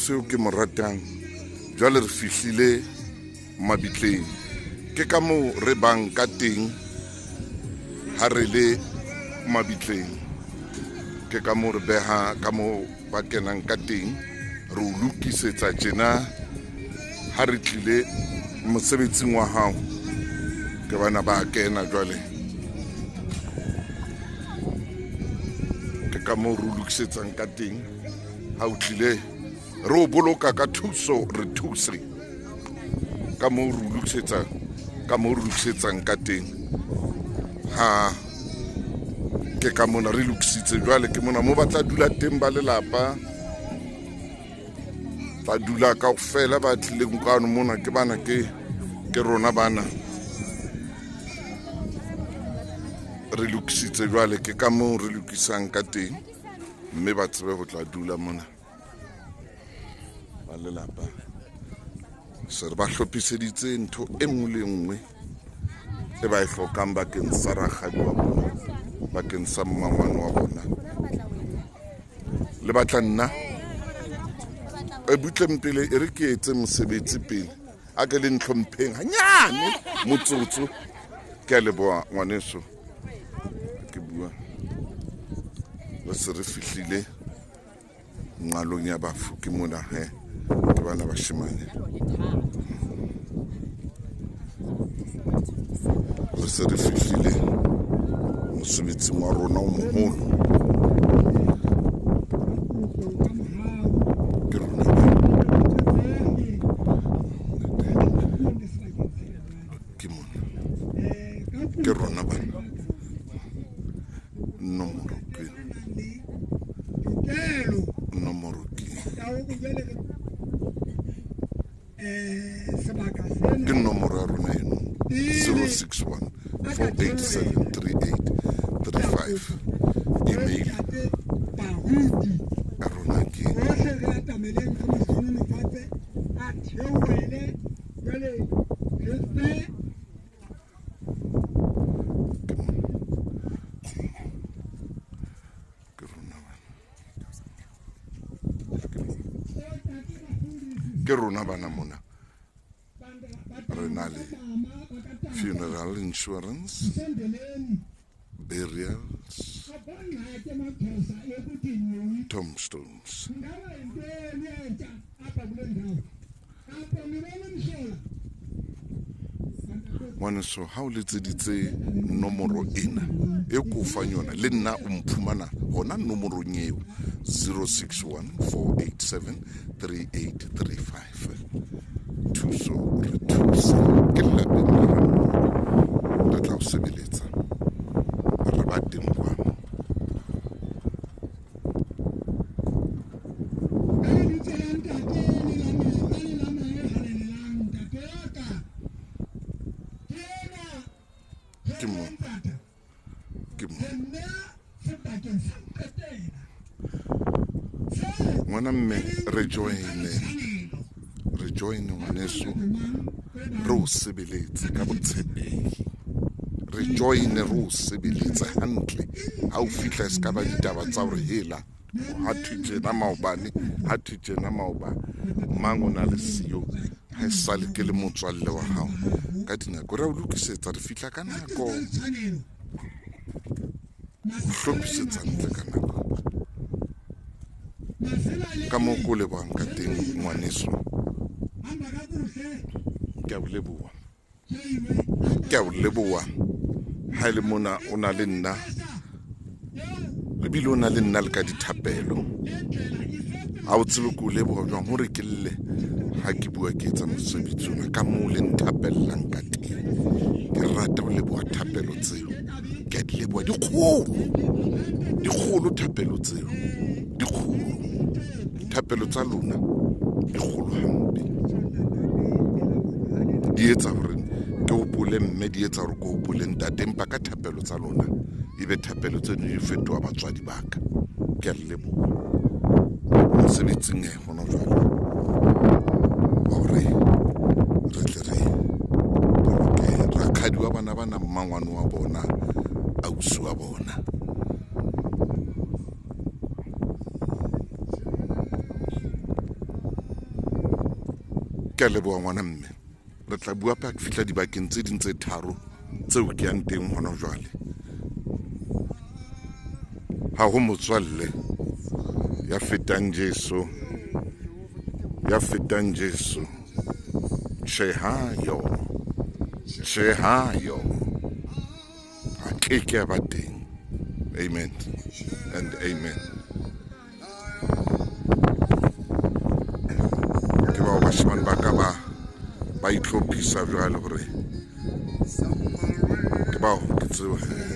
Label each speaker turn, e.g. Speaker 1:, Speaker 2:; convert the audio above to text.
Speaker 1: Ngwaneso ke mo ratang, jwale re fihlile mabitleng. Ke ka moo re bang ka teng ha re le mabitleng. Ke ka moo re beha ka moo ba kenang ka teng, re o lokisetsa tjena ha re tlile mosebetsing wa hao. Ke bana ba kena jwale. Ke ka moo re o lokisetsang ka teng ha o tlile, re o boloka ka thuso, re thuse ka moo re o lokisetsang, ka moo re lokisetsang ka teng. Ha ke ka mona re lokisitse jwale, ke mona mo ba tla dula teng ba lelapa, ba dula kaofela ba tlileng kwano mona, ke bana ke rona bana. Re lokisitse jwale, ke ka moo re lokisang ka teng, mme ba tsebe ho tla dula mona ba lelapa. Se re ba hlophiseditse ntho e nngwe le nngwe e ba e hlokang bakeng sa rakgadi wa bona, bakeng sa mmangwane wa bona. Le batla nna e butleng pele, e re ke etse mosebetsi pele, a ke le ntlhompheng hanyane motsotso. Ke a leboha ngwaneso, ke bua re se re fihlile nqalong ya bafu. Ke mona he, ke bana bashemane. Re se re fihlile mosebetsing wa rona o moholo. Ke rona ke mona, ke rona bana. Nomoro ke nomoro ke nomoro ya rona eno, 061 487 3835. Email ya rona ke ke rona bana mona. Re na le funeral insurance, burials, tombstones. Ngwaneso, ha o letseditse nomoro ena e ko fang yona, le nna o mphumana hona nomorong eo, 061 487 3835. Thuso re thuse, ke lelapeng la rona, re tla o sebeletsa, re ba teng kwano. Ke mo, ke mo ngwana mme, re joine, re joine ngwaneso, re o sebeletse ka botshepehi. Re joine, re o sebeletse hantle. Ha o fihla e se ka ba ditaba tsa hore hela ha thwe tjena maobane, ha thwe tjena maobane, mang o na le siyo. Ha e sale ke le motswalle wa hao ka dinako, re a o lokisetsa, re fihla ka nako, o hlophisetsa ntle ka nako. Ka moo ko lebohang ka teng ngwaneso, ke a o leboha, ke a o leboha. Ha e le mona o na le nna, ebile o na le nna le ka dithapelo. Ha o tsebe ke o leboha jwang, hore ke lle ha ke bua ke etsa mosebetsi ona, ka moo le nthapellang ka teng. Ke rata ho leboha thapelo tseo, ke a di leboha, dikgolo, dikgolo thapelo tseo, dikgolo thapelo tsa lona, dikgolo hampe. Di etsa hore ke hopole mme, di etsa hore ke hopole ntate, empa ka thapelo tsa lona ebe thapelo tseno di fetoha batswadi ba ka. Ke a le leboha mosebetsing e hona jwale hore re tle re boloke rakgadi wa bana bana, mmangwane wa bona, ausi wa bona. Ke a leboha ngwana mme. Re tla bua pa ke fihla dibakeng tse ding tse tharo tseo ke yang teng hona jwale. Ha ho motswalle ya fetang Jesu, ya fetang Jesu. Tjhe ha yo, tjhe ha yo. A ke ke a ba teng. Amen and amen. Ke bao bashemane ba ka ba itlhophisa jwale hore ke bao ke tsebe.